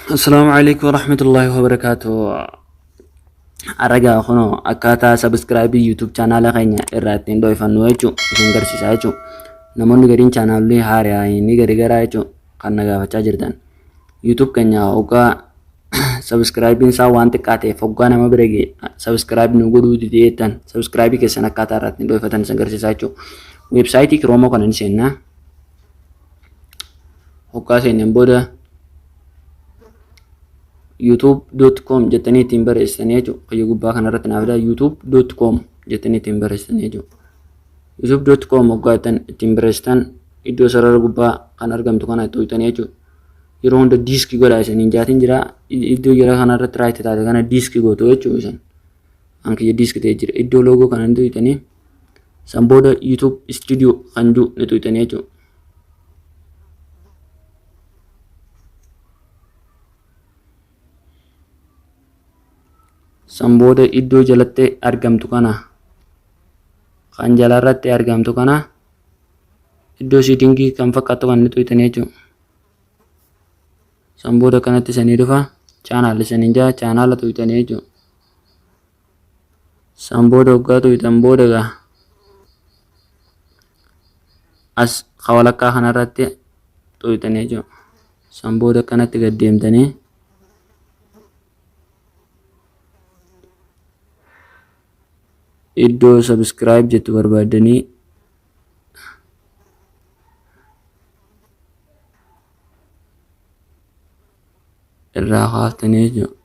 Assalaamu alaikum warahmatullahi wabarakaatu. Har'a kunoo akkaataa sabiskiraayibii YouTube chaanaala keenya irraa ittiin dho'ifannu jechuun isin garsiisaa jechuun namoonni gariin chaanaalli haaraa inni gari garaa jechuun kan na gaafachaa jirtan. YouTube keenya hoggaa sabiskiraayibiin isaa waan xiqqaa ta'eef hoggaa nama bira ga'e sabiskiraayib nu godhuu didee jettan sabiskiraayibii keessan akkaataa irraa ittiin dho'ifatan isin garsiisaa jechuun weebsaayitii kiroomoo kana ni seennaa. Hoggaa seenneen booda youtube.com jettanii ittiin barreessitanii jechuudha. Kiyya gubbaa kanarratti naaf fidaa youtube.com jettanii ittiin barreessitanii jechuudha. youtube.com hoggaa jettan ittiin barreessitan iddoo sarara gubbaa kan argamtu kana tuqxanii jechuudha. Yeroo hunda diiskii godhaa isiniin jaatiin jira. Iddoo jara kanarratti raayit taate kana diiskii gootu jechuudha isin. An kiyya diiskii ta'ee jira. Iddoo loogoo kana ni tuqxanii san booda YouTube studio kan jiru ni tuqxanii jechuudha. San booda iddoo jalatti argamtu kana kan jalarratti argamtu kana iddoo siitingii kan fakkaattu kan ni tuqxanii jechuudha. San booda kanatti isanii dhufa chaanaal isanii jaa chaanaala tuqxanii jechuudha. San booda hoggaa tuqxan booda gaa as walakkaa kanarratti tuqxanii jechuudha. San booda kanatti gad deemtanii iddoo subscribe jettu barbaaddanii irraa kaaftanii jechuudha.